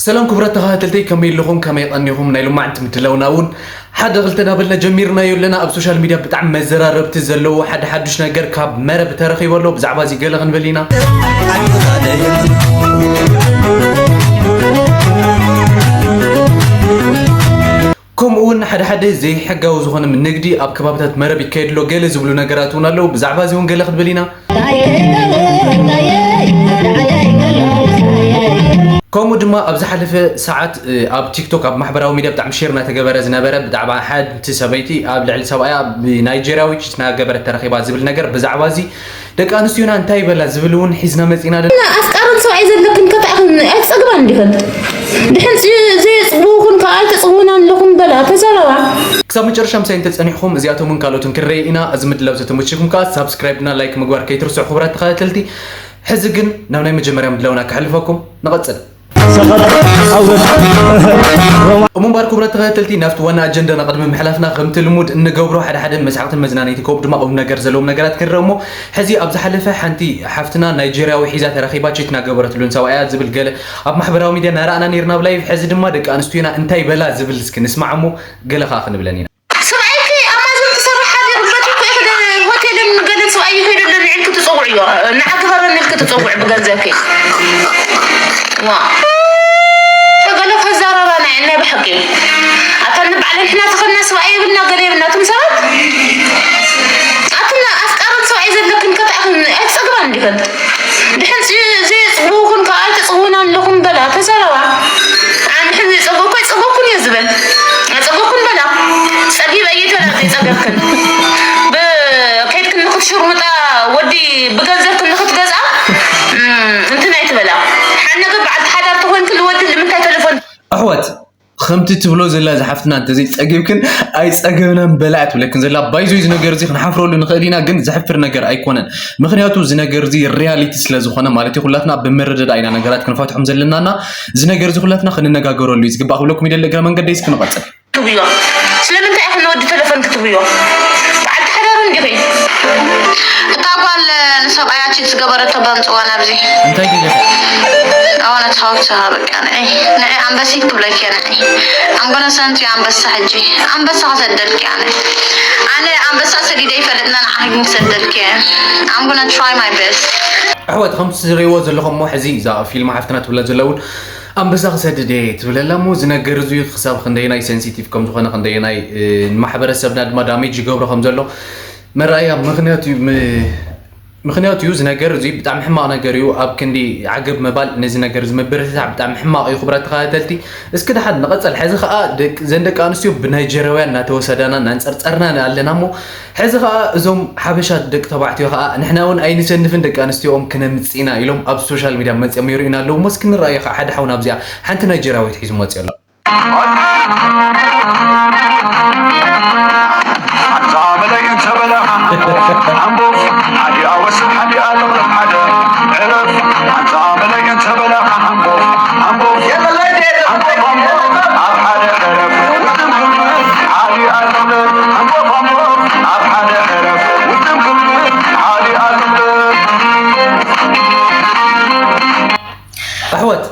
ሰላም ክቡራት ተኸታተልተይ፣ ከመይ ኣለኹም? ከመይ ቀኒኹም? ናይ ሎማዕንቲ ምድላውና እውን ሓደ ክልተ እናበልና ጀሚርናዮ ኣለና። ኣብ ሶሻል ሚድያ ብጣዕሚ መዘራረብቲ ዘለዎ ሓደ ሓዱሽ ነገር ካብ መረብ ተረኺቡ ኣሎ። ብዛዕባ እዚ ገለ ክንብል ኢና። ከምኡ እውን ሓደ ሓደ ዘይሕጋዊ ዝኾነ ንግዲ ኣብ ከባብታት መረብ ይካየድ ኣሎ፣ ገለ ዝብሉ ነገራት እውን ኣለዉ። ብዛዕባ እዚ እውን ገለ ክንብል ኢና። ከምኡ ድማ ኣብ ዝሓለፈ ሰዓት፣ እ፣ ኣብ ቲክቶክ፣ ኣብ ማሕበራዊ ሚድያ ብጣዕሚ ሼር እናተገበረ ዝነበረ፣ ብዛዕባ ሓንቲ ሰበይቲ ኣብ ልዕሊ ሰብኣያ ብናይጀርያዊት እናገበረት ተረኺባ ዝብል ነገር፣ ብዛዕባ እዚ ደቂ ኣንስትዮና እንታይ ይበላ ዝብል እውን ሒዝና መፂና ኣለና። ኣፍቃርን ሰብኣይ ዘለክን ከተኣኽን ኣይትፀግባን እንዲኽን? ድሕን ዘየፅግቡኽን ከዓ ኣይተፅውናን ኣለኹም በላ፣ ተዛረባ። ክሳብ መጨረሻ ምሳይ እንተፀኒሕኹም እዚኣቶምን ካልኦትን ክንርኢ ኢና። እዚ ምድላው ዝተመቸኩም ከዓ ሳብስክራይብ እና ላይክ ምግባር ከይትርስዑ ክቡራት ተኸታተልቲ። ሕዚ ግን ናብ ናይ መጀመርያ ምድላውና ከሕልፈኩም። ንቐፅል። እሞ እምበኣር ክቡራት ተኸታተልቲ፣ ናብቲ ዋና ኣጀንዳና ቅድሚ ምሕላፍና ከምቲ ልሙድ እንገብሮ ሓደ ሓደ መሳሕቕትን መዝናነይቲ ከምኡ ድማ ቁም ነገር ዘለዎም ነገራት ክንርኢ እሞ፣ ሕዚ ኣብ ዝሓለፈ ሓንቲ ሓፍትና ናይጀርያዊ ሒዛ ተረኺባ ቺት እናገበረትሉን ሰብኣያ ዝብል ገለ ኣብ ማሕበራዊ ሚድያ እናረኣና ነይርና ኣብ ላይቭ። ሕዚ ድማ ደቂ ኣንስትዮና እንታይ በላ ዝብል እስኪ ንስማዕ እሞ ገለ ከዓ ክንብለን ኢና። ሰብኣይኪ ኣማዞን ትሰርሕ ሓዲሩ በቲ እኮ ኢኺ ደ-፣ ሆቴልን ገለን ሰብኣይ ይኸይደለን ኢልኪ ትፀውዕዮ፣ ንዓ ግበረኒ ኢልኪ ትፀውዕ ብገንዘብኪ። ዋ። ተገለ ከዛረባ ናይ፣ ናይ ብሓቂ። ኣታ ንባዕለን ንሕና ተኸና ሰብኣይ የብልና፣ ገለ የብልና። እቶም ሰባት፣ ኣቱም ኣፍቃርን ሰብኣይ ዘለክን ከተኣኽን ኣይትፀግባን እንዲኽን? ድሕን ዘ-፣ ዘየፅግቡኽን ከዓ ኣይተፅውናን ኣለኹም በላ፣ ተዛረባ። ኣነ ሕዚ ዘይፀገኩ ኣይፀገኩን እየ ዝበል። ኣይፀገኩን በላ። ፀጊበ እየ ተላ ዘይፀገብክን። ብ-፣ ከይድክን ንክትሽርሙጣ ወዲ ብገንዘብክን ንክትገዝኣ፣ እም፣ እንትን ኣይትበላ። ሓደ ነገር በዓልቲ ሓዳር ተኾንክን ወዲ ንምንታይ ቴሌፎን ኣሕዋት፣ ከምቲ ትብሎ ዘላ ዝሓፍትና እንተዘይጸጊብክን ኣይጸገብናን በላ እያ ትብለክን ዘላ። ባይዞ እዚ ነገር እዚ ክንሓፍረሉ ንኽእል ኢና፣ ግን ዘሕፍር ነገር ኣይኮነን። ምኽንያቱ እዚ ነገር እዚ ሪያሊቲ ስለ ዝኾነ ማለት እዩ። ኩላትና ብምርድዳእ ኢና ነገራት ክንፈትሖም ዘለናና። እዚ ነገር እዚ ኩላትና ክንነጋገረሉ እዩ ዝግባእ ክብለኩም ይደሊ። እግረ መንገደይ እስኪ ንቐጽል። ትብዮ። ስለምንታይ ኢኺ ንወዲ ቴሌፎን ክትብዮ? በዓልቲ ሓዳር እንዲኺ። እታ ጓል ንሰብኣያ ቺት ዝገበረቶ ባምፅዋ ናብዚ። እንታይ ገይረታ? I wanna talk to her በቃ ንዒ። ንዒ ኣንበሲት ክብለኪ እየ ንዒ። I'm gonna send you ኣንበሳ ሕጂ። ኣንበሳ ክሰደልኪ ኣነ። ኣነ ኣንበሳ ሰዲደ ይፈልጥና ንዓኺ ግን ክሰደልኪ እየ። I'm gonna try my best። ኣሕዋት ከምቲ ትሪእዎ ዘለኹም እሞ ሕዚ እዛ ፊልም ሓፍትና ትብላ ዘላ እውን ኣንበሳ ክሰድድ እየ ትብለላ እሞ እዚ ነገር እዚ ክሳብ ክንደየናይ ሴንሲቲቭ ከም ዝኾነ ክንደየናይ፣ እ፣ ንማሕበረሰብና ድማ ዳሜጅ ይገብሮ ከም ዘሎ መርኣያ ምኽንያት እዩ። ም-፣ ምኽንያቱ እዩ፣ እዚ ነገር እዚ ብጣዕሚ ሕማቕ ነገር እዩ። ኣብ ክንዲ ዓገብ ምባል ነዚ ነገር እዚ ምብርትታዕ ብጣዕሚ ሕማቕ እዩ። ክቡራት ተኸታተልቲ፣ እስኪ ደሓን ንቐጸል። ሕዚ ኸኣ ደቂ፣ እዘን ደቂ ኣንስትዮ ብናይጀርያውያን እናተወሰዳና እናንጸርጸርና ኣለና እሞ፣ ሕዚ ኸኣ እዞም ሓበሻ ደቂ ተባዕትዮ ኸኣ ንሕና እውን ኣይንሰንፍን ደቂ ኣንስትዮኦም ክነምጽእ ኢና ኢሎም ኣብ ሶሻል ሚድያ መጺኦም የርእዩና ኣለዉ እሞ፣ እስኪ ንረኣዮ ኸኣ ሓደ ሓውና ኣብዚኣ ሓንቲ ናይጀርያዊት ሒዙ መጺኡ ኣሎ። ኣሕዋት፣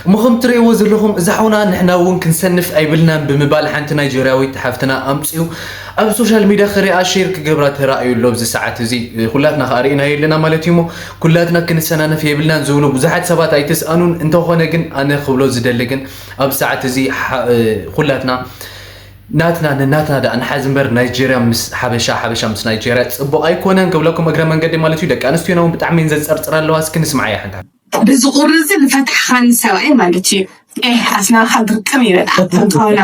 እሞ ከም ትርእይዎ ዘለኹም፣ እዛ ሓውና ንሕና እውን ክንሰንፍ ኣይብልናን ብምባል ሓንቲ ናይጀርያዊት ሓፍትና ኣምጺኡ ኣብ ሶሻል ሚድያ ክሪኣ ሼር ክገብራ ተራእዩ ኣሎ። ኣብዚ ሰዓት እዚ ኩላትና ከኣ ርኢናዮ ኣለና ማለት እዩ። እሞ ኩላትና ክንሰናነፍ የብልናን ዝብሉ ብዙሓት ሰባት ኣይትስኣኑን። እንተኾነ ግን ኣነ ክብሎ ዝደሊ ግን ኣብዚ ሰዓት እዚ ሓ-፣ ኩላትና ናትና ንናትና ደኣ ንሓዝ እምበር ናይጀርያ ምስ ሓበሻ፣ ሓበሻ ምስ ናይጀርያ ጽቡቕ ኣይኮነን ክብለኩም እግረ መንገዲ ማለት እዩ። ደቂ ኣንስትዮና እውን ብጣዕሚ እየን ዘንጸርጽራ ኣለዋ። እስኪ ንስምዓያ ሓንቲ። በዚ ቁሪ እዚ ንፈታሕኻኒ ሰብኣይ ማለት እዩ። ኤህ፣ ኣስናንካ ግጥም ይበል። ኣታ እንተኾና፣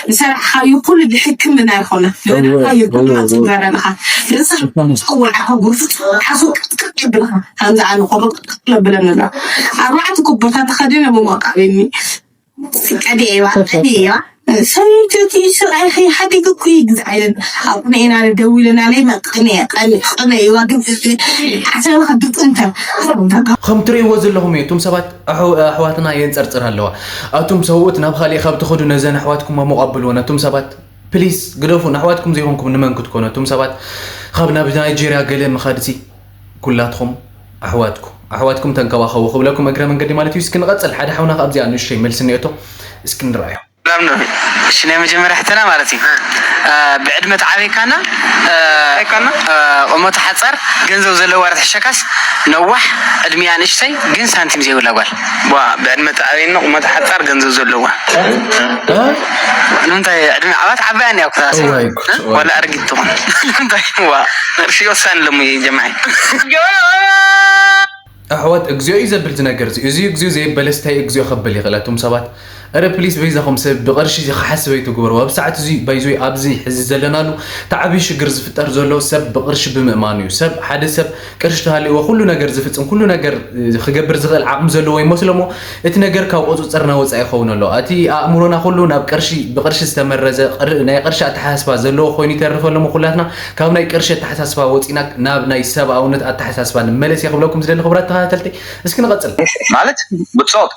ንሰራሕኻዮ ኩሉ ብሕክምና ይኾና። እወ፣ ንበላዕኻዮ ኩሉ እወ፣ እወ። ኣጽበረልኻ። ርእስኻ እወ። ጸወዕኻ፣ ጉርፍጥካ፣ ሓሶ ቅጥቅጥ ይብልኻ። ከምዚ ኣነ ቆሎ ቅጥቅጥ የብለኒ ኣሎ። ኣርባዕተ ኮቦርታ ተኸዲነ ብሞቃ ቤኒ። ቀዲኤዋ፣ ቀዲኤዋ። ሰበይቲ እቲ ሰብኣይኺ ሓዲግ እኮ ይግዛእ ኢለን። ኣብ ቅነ ኢና ደዊለን ኣለይ፣ መ-፣ ቅነ፣ ቅነ፣ ቅነ እዋ ግን እዚ ሓሳብ ክድቅ እንተ። ከም ትርእይዎ ዘለኹም እዩ። እቶም ሰባት ኣሕው-፣ ኣሕዋትና የንጸርጽር ኣለዋ። ኣቱም ሰብኡት ናብ ኻሊእ ካብ ትኸዱ ነዘን ኣሕዋትኩም ኣሞቕ ኣብልወን። ኣቱም ሰባት ፕሊስ ግደፉ። ንኣሕዋትኩም ዘይኮንኩም ንመን ክትኮኑ? ኣቱም ሰባት ካብ ናብ ናይጄርያ ገለ ምኻድሲ ኩላትኹም ኣሕዋትኩም ኣሕዋትኩም ተንከባኸቡ ክብለኩም እግረ መንገዲ ማለት እዩ። እስኪ ንቐጽል። ሓደ ሓውና ካብዚኣ ንእሽተይ መልሲ እኒኦቶ እስኪ ንርኣዮ። ሰላም ነው። እሺ፣ ናይ መጀመርያ ሕተና ማለት እዩ። አ፣ ብዕድመ ተዓበይካና፣ አ፣ ቁመቱ ሓጻር፣ ገንዘብ ዘለዋ ርትሕሸካስ፣ ነዋሕ፣ ዕድሚያ ንእሽተይ ግን ሳንቲም ዘይብላ ጓል። ዋ፣ ብዕድመ ተዓበይና፣ ቁመቱ ሓጻር፣ ገንዘብ ዘለዋ። ንምንታይ ዕድመ ዓባት ዓባያ እንዲያ ኩታስ? ዋላ ኣርጊት ትኹን። ንምንታይ? ዋ፣ ርሺ ወሳኒ ለሙ ጀማዒ። ኣሕዋት፣ እግዚኣብሔር እዩ ዘብል እዚ ነገር እዚ። እዚ እግዚኣብሔር ዘየበለስ እንታይ እግዚኣብሔር ከብል ይኽእል? ኣቱም ሰባት፣ እረ ፕሊስ በይዛኹም ሰብ ብቕርሺ እዚ ክሓስብ ኣይትግበሩ። ኣብ ሰዓት እዚ ባይዞይ ኣብዚ ሕዚ ዘለናሉ እቲ ዓብዪ ሽግር ዝፍጠር ዘሎ ሰብ ብቕርሺ ብምእማኑ እዩ። ሰብ ሓደ ሰብ ቅርሺ ተሃልይዎ ኩሉ ነገር ዝፍጽም ኩሉ ነገር እ፣ ክገብር ዝኽእል ዓቕሚ ዘለዎ ይመስሎ እሞ እቲ ነገር ካብ ቁፅፅርና ወፃኢ ይኸውን ኣሎ። እቲ ኣእምሮና ኩሉ ናብ ቅርሺ ብቕርሺ ዝተመረዘ ቅር- ናይ ቅርሺ ኣተሓሳስባ ዘለዎ ኮይኑ ይተርፍ ኣሎ እሞ ኩላትና ካብ ናይ ቅርሺ ኣተሓሳስባ ወፂና ናብ ናይ ሰብኣውነት ኣተሓሳስባ ንመለስ እየ ክብለኩም ዝደሊ ክቡራት ተኸታተልቲ። እስኪ ንቐፅል። ማለት ብጾት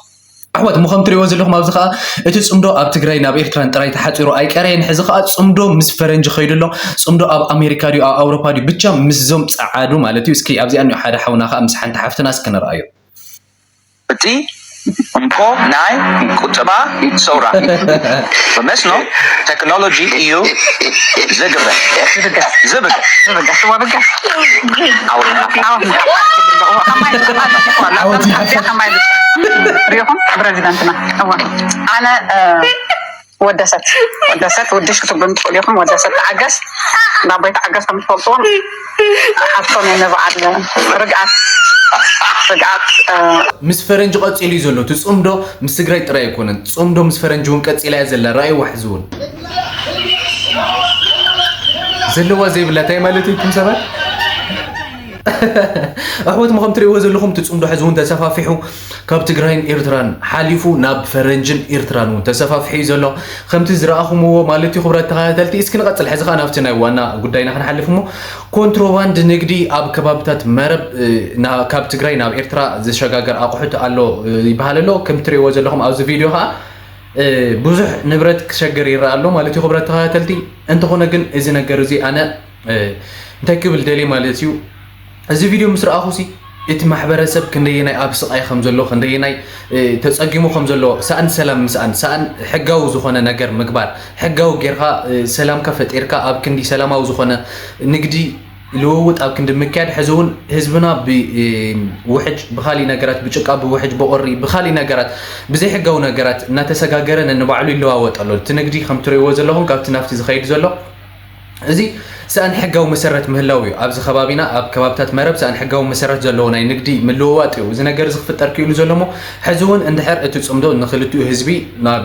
ኣሕዋት እሞ ከም ትሪእዎ ዘለኹም ኣብዚ ከዓ እቲ ፅምዶ ኣብ ትግራይ ናብ ኤርትራን ጥራይ ተሓፂሩ ኣይቀረየን። ሕዚ ከዓ ፅምዶ ምስ ፈረንጂ ከይዱ ኣሎ። ፅምዶ ኣብ ኣሜሪካ ድዩ ኣብ ኣውሮፓ ድዩ ብቻ ምስዞም ፀዓዱ ማለት እዩ። እስኪ ኣብዚኣ እኒኦ ሓደ ሓውና ከዓ ምስ ሓንቲ ሓፍትና እስኪ ንርኣዮ። እቲ እንኮ ናይ ቁጠባ ሰውራ ብመስኖ ቴክኖሎጂ እዩ ዝግበር ዝብገስ ዝብገስ ዝብገስ ወብገስ ዓወት ይሓፋ። ሪኹም ፕረዚደንትና እዋ ኣነ ወደሰት ወደሰት ውድሽ ክትብሉ ትኽእሉ ኢኹም። ወደሰት ተዓገስ ባቦይ ተዓገስ ከም ትፈልጥዎም ሓፍቶም እየ ንበዓል ርግኣት ርግኣት ምስ ፈረንጂ ቀፂሉ እዩ ዘሎ እቲ ፅምዶ። ምስ ትግራይ ጥራይ ኣይኮነን። ፅምዶ ምስ ፈረንጂ እውን ቀፂላ እያ ዘላ። ረኣይዋ ሕዚ እውን ዘለዋ ዘይብላ እንታይ ማለት እዩ? እቱም ሰባት ኣሕዋት፣ ሞ ከም ትሪእዎ ዘለኹም እቲ ፅምዶ ሕዚ እውን ተሰፋፊሑ ካብ ትግራይን ኤርትራን ሓሊፉ ናብ ፈረንጅን ኤርትራን እውን ተሰፋፊሑ እዩ ዘሎ። ከምቲ ዝረኣኹምዎ ማለት እዩ። ክቡራት ተኸታተልቲ፣ እስኪ ንቐፅል። ሕዚ ኸዓ ናብቲ ናይ ዋና ጉዳይና ክንሓልፍ እሞ፣ ኮንትሮባንድ ንግዲ ኣብ ከባብታት መረብ፣ እ፣ ና- ካብ ትግራይ ናብ ኤርትራ ዝሸጋገር ኣቑሑት ኣሎ፣ እ፣ ይበሃል ኣሎ። ከም ትሪእዎ ዘለኹም ኣብዚ ቪድዮ ኸዓ እ፣ ብዙሕ ንብረት ክሸገር ይረኣ ኣሎ ማለት እዩ። ክቡራት ተኸታተልቲ፣ እንተኾነ ግን እዚ ነገር እዚ ኣነ እ፣ እንታይ ክብል ደልየ ማለት እዩ፣ እዚ ቪድዮ ምስ ረኣኹ ሲ እቲ ማሕበረሰብ ክንደየናይ ኣብ ስቓይ ከም ዘሎ፣ ክንደየናይ እ፣ ተፀጊሙ ከም ዘሎ፣ ሰኣን ሰላም ምስኣን፣ ሰኣን ሕጋዊ ዝኾነ ነገር ምግባር፣ ሕጋዊ ጌርካ እ፣ ሰላምካ ፈጢርካ ኣብ ክንዲ ሰላማዊ ዝኾነ ንግዲ ልውውጥ ኣብ ክንዲ ምክያድ፣ ሕዚ እውን ህዝብና ብውሕጅ ብካሊእ ነገራት፣ ብጭቃ ብውሕጅ ብቁሪ ብካሊእ ነገራት፣ ብዘይሕጋዊ ነገራት እናተሰጋገረ ነንባዕሉ ይለዋወጥ ኣሎ። እቲ ንግዲ ከም ትሪእዎ ዘለኹም ካብቲ ናብቲ ዝኸይድ ዘሎ እዚ ሰኣን ሕጋዊ መሰረት ምህላው እዩ። ኣብዚ ከባቢና ኣብ ከባብታት መረብ ሰኣን ሕጋዊ መሰረት ዘለዎ ናይ ንግዲ ምልውዋጥ እዩ። እዚ ነገር እዚ ክፍጠር ክኢሉ ዘሎ እሞ ሕዚ እውን እንድሕር እቲ ፅምዶ ንክልቲኡ ህዝቢ ናብ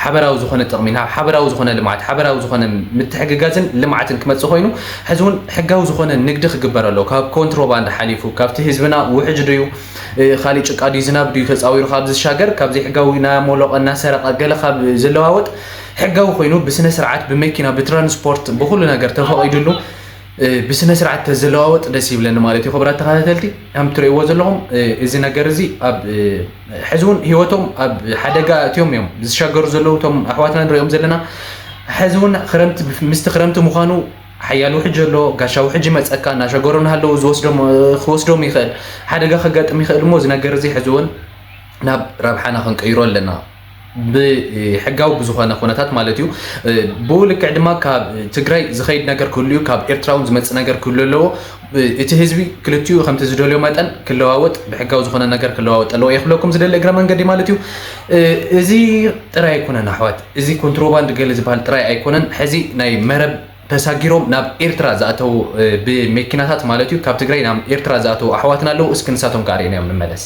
ሓበራዊ ዝኾነ ጥቕሚ፣ ናብ ሓበራዊ ዝኾነ ልምዓት፣ ሓበራዊ ዝኾነ ምትሕግጋዝን ልምዓትን ክመፅእ ኮይኑ ሕዚ እውን ሕጋዊ ዝኾነ ንግዲ ክግበር ኣለዎ። ካብ ኮንትሮባንድ ሓሊፉ ካብቲ ህዝብና ውሕጅ ድዩ ካሊእ ጭቃ ድዩ ዝናብ ድዩ ተፃዊሩ ካብ ዝሻገር ካብ ዘይሕጋዊ እናሞለቐ እናሰረቐ ገለ ካብ ዝለዋወጥ ሕጋዊ ኮይኑ ብስነ ስርዓት ብመኪና ብትራንስፖርት ብኩሉ ነገር ተፈቒዱሉ ብስነ ስርዓት ተዝለዋወጥ ደስ ይብለኒ ማለት እዩ። ክቡራት ተኸታተልቲ ከም ትርእይዎ ዘለኹም እዚ ነገር እዚ ኣብ ሕዚ እውን ህይወቶም ኣብ ሓደጋ ኣእትዮም እዮም ዝሻገሩ ዘለዉ እቶም ኣሕዋትና ንሪኦም ዘለና። ሕዚ እውን ክረምቲ ምስቲ ክረምቲ ምዃኑ ሓያል ውሕጅ ኣሎ፣ ጋሻ ውሕጅ ይመፀካ እናሸገሩ እናሃለዉ ዝወስዶም ክወስዶም ይኽእል ሓደጋ ከጋጥም ይኽእል እሞ እዚ ነገር እዚ ሕዚ እውን ናብ ረብሓና ክንቅይሮ ኣለና። ብሕጋዊ ብዝኾነ ኩነታት ማለት እዩ። ብኡ ልክዕ ድማ ካብ ትግራይ ዝኸይድ ነገር ክህሉ እዩ፣ ካብ ኤርትራ እውን ዝመፅእ ነገር ክህሉ ኣለዎ። እቲ ህዝቢ ክልቲኡ ከምቲ ዝደልዮ መጠን ክለዋወጥ ብሕጋዊ ዝኾነ ነገር ክለዋወጥ ኣለዎ እየ ክብለኩም ዝደሊ እግረ መንገዲ ማለት እዩ። እዚ ጥራይ ኣይኮነን ኣሕዋት፣ እዚ ኮንትሮባንድ ገለ ዝበሃል ጥራይ ኣይኮነን። ሕዚ ናይ መረብ ተሳጊሮም ናብ ኤርትራ ዝኣተዉ ብመኪናታት ማለት እዩ ካብ ትግራይ ናብ ኤርትራ ዝኣተዉ ኣሕዋትና ኣለዉ። እስኪ ንሳቶም ከዓ ርኢናዮም ንመለስ።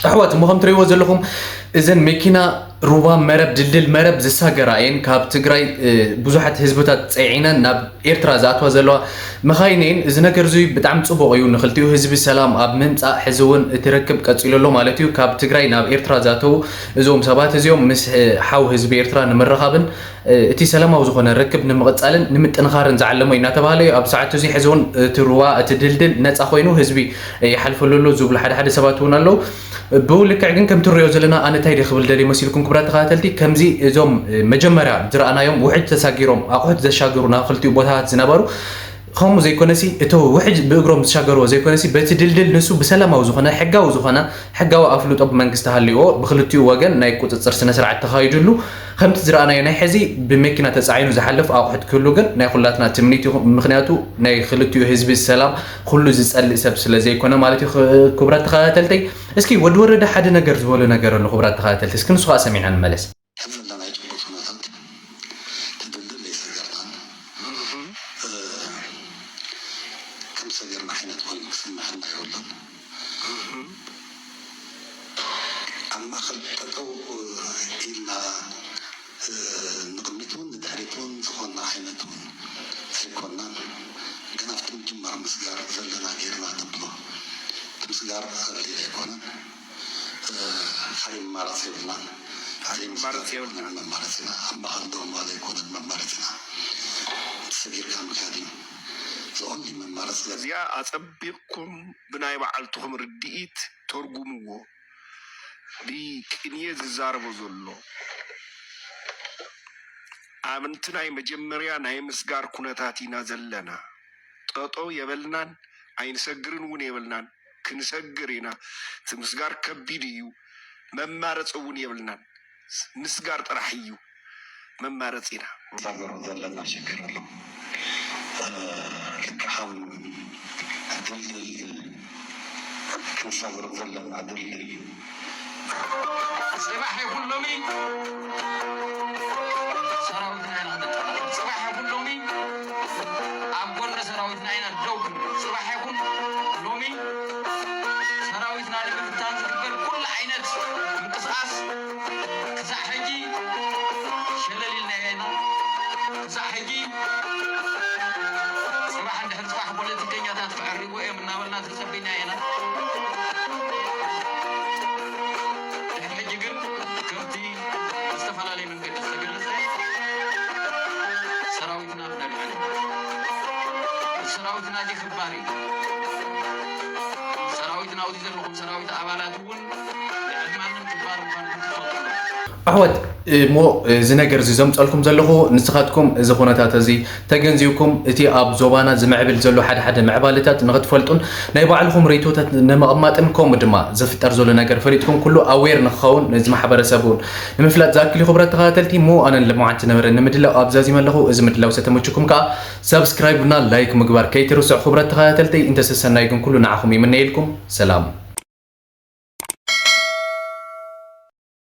ኣሕዋት፣ እሞ ከም ትርእይዎ ዘለኹም እዘን መኪና ሩባ መረብ፣ ድልድል መረብ ዝሳገራ እየን። ካብ ትግራይ ብዙሓት ህዝብታት ፀዒነን ናብ ኤርትራ ዝኣትዋ ዘለዋ መኻይን እየን። እዚ ነገር እዚ ብጣዕሚ ፅቡቕ እዩ፣ ንክልቲኡ ህዝቢ ሰላም ኣብ ምምፃእ። ሕዚ እውን እቲ ርክብ ቀፂሉ ኣሎ ማለት እዩ። ካብ ትግራይ ናብ ኤርትራ ዝኣተዉ እዞም ሰባት እዚኦም ምስ ሓው ህዝቢ ኤርትራ ንምርኻብን እቲ ሰላማዊ ዝኾነ ርክብ ንምቕፃልን ንምጥንኻርን ዝዓለመ እዩ እናተባሃለ እዩ። ኣብ ሰዓቱ እዚ ሕዚ እውን እቲ ሩባ፣ እቲ ድልድል ነፃ ኮይኑ ህዝቢ ይሓልፈሉ ኣሎ ዝብሉ ሓደ ሓደ ሰባት እውን ኣለዉ። ብኡ ልክዕ ግን ከምቲ ንሪኦ ዘለና፣ ኣነ እንታይ ደ ክብል ደልየ መሲልኩም ክቡራት ተኸታተልቲ፣ ከምዚ እዞም መጀመርያ ዝረኣናዮም ውሕጅ ተሳጊሮም ኣቑሑት ዘሻግሩ ናብ ክልቲኡ ቦታታት ዝነበሩ ከምኡ ዘይኮነሲ፣ እቲ ውሕጅ ብእግሮም ዝሻገርዎ ዘይኮነሲ፣ በቲ ድልድል ንሱ ብሰላማዊ ዝኾነ፣ ሕጋዊ ዝኾነ፣ ሕጋዊ ኣፍልጦ ብመንግስቲ ሃልይዎ፣ ብክልቲኡ ወገን ናይ ቁፅፅር ስነ ስርዓት ተኻይዱሉ፣ ከምቲ ዝረኣናዮ ናይ ሕዚ ብመኪና ተፃዒኑ ዝሓልፍ ኣቑሑት ክህሉ ግን ናይ ኩላትና ትምኒት እዩ። ምኽንያቱ ናይ ክልቲኡ ህዝቢ ሰላም ኩሉ ዝፀልእ ሰብ ስለ ዘይኮነ ማለት እዩ። ክቡራት ተኸታተልተይ፣ እስኪ ወዲ ወረደ ሓደ ነገር ዝበሎ ነገር ኣሎ ክቡራት ተኸታተልቲ፣ እስኪ ንሱ ከዓ ሰሚዕና ንመለስ። ሕዚ ዘለናዮ ጭቡጥ ኩነታት፣ እቲ ድልድል ኣይሰገርናን። እ፣ ከም ሰገርና ዓይነት ኮይኑ ክስምዐና የብሉን። ኣብ ማእኸል ጠጠው ኢልና፣ እ፣ ንቕድሚት እውን ንድሕሪት እውን ዝኾንና ዓይነት እውን ኣይኮንናን። ግን ኣብቲ ምጅማር ምስጋር ዘለና ጌርና ንብሎ። እቲ ምስጋር ቀሊል ኣይኮነን። እ፣ ካልእ መማረፂ የብልናን። ካልእ መማረፂ የብልናን። መማረፂና ኣብ ማእኸል ደው ምባል ኣይኮነን መማረፂና። ሰጊርካ ምክያድ እዩ። The only መማረፂ። እዚኣ ኣፀቢቕኩም ብናይ በዓልትኹም ርድኢት ተርጉምዎ። ብቅንየ ዝዛረቦ ዘሎ ኣብ እቲ ናይ መጀመርያ ናይ ምስጋር ኩነታት ኢና ዘለና። ጠጠው የበልናን ኣይንሰግርን እውን የበልናን። ክንሰግር ኢና። እቲ ምስጋር ከቢድ እዩ። መማረፂ እውን የብልናን። ምስጋር ጥራሕ እዩ መማረፂና። ክንሳገሮ ዘለና ሽግር ኣሎ። እ፣ ልክዕ ከም ድልድል፣ ክንሳገሮ ዘለና ድልድል። ፅባሕ ይኹን ሎሚ ሰራዊትና ኢና ክንብል። ፅባሕ ይኹን ሎሚ ኣብ ጎኒ ሰራዊትና ኢና ደው ክንብል። ፅባሕ ይኹን ሎሚ ሰራዊትና ንምብታን ዝግበር ኩሉ ዓይነት ምንቅስቓስ ክሳዕ ሕጂ ሸለል ኢልናዮ ኢና። ክሳዕ ሕጂ ፅባሕ እንድሕር ፅባሕ ፖለቲከኛታት ክዕርቡ እዮም እናበልና ተፀቢና ኢና። ድሕሪ ሕጂ ግን ከምቲ ብዝተፈላለየ መንገዲ ዝተገለፀ ሰራዊትና ክነድሕን እዩ። ሰራዊትና እዚ ክባር እዩ። ሰራዊትና ኣብዚ ዘለኹም ሰራዊት ኣባላት እውን ልዕሊ ማንም ክባር ምዃኑ ክትፈልጡ ኣለኩም። ኣሕዋት፣ እሞ እዚ ነገር እዚ ዘምፀልኩም ዘለኹ ንስኻትኩም እዚ ኩነታት እዚ ተገንዚብኩም እቲ ኣብ ዞባና ዝምዕብል ዘሎ ሓደ ሓደ ምዕባለታት ንክትፈልጡን ናይ ባዕልኹም ርእይቶታት ንምቕማጥን ከምኡ ድማ ዝፍጠር ዘሎ ነገር ፈሊጥኩም ኩሉ ኣዌር ንክኸውን ነዚ ማሕበረሰብ እውን ንምፍላጥ ዝኣክል እዩ። ክቡራት ተኸታተልቲ፣ እሞ ኣነ ንሎማዓንቲ ዝነበረኒ ምድላው ኣብዛዚመ ኣለኹ። እዚ ምድላው ዝተመችኩም ከዓ ሳብስክራይብ እና ላይክ ምግባር ከይትርስዑ ክቡራት ተኸታተልተይ። እንተሰሰናይ ግን ኩሉ ንዓኹም ይምነየልኩም። ሰላም።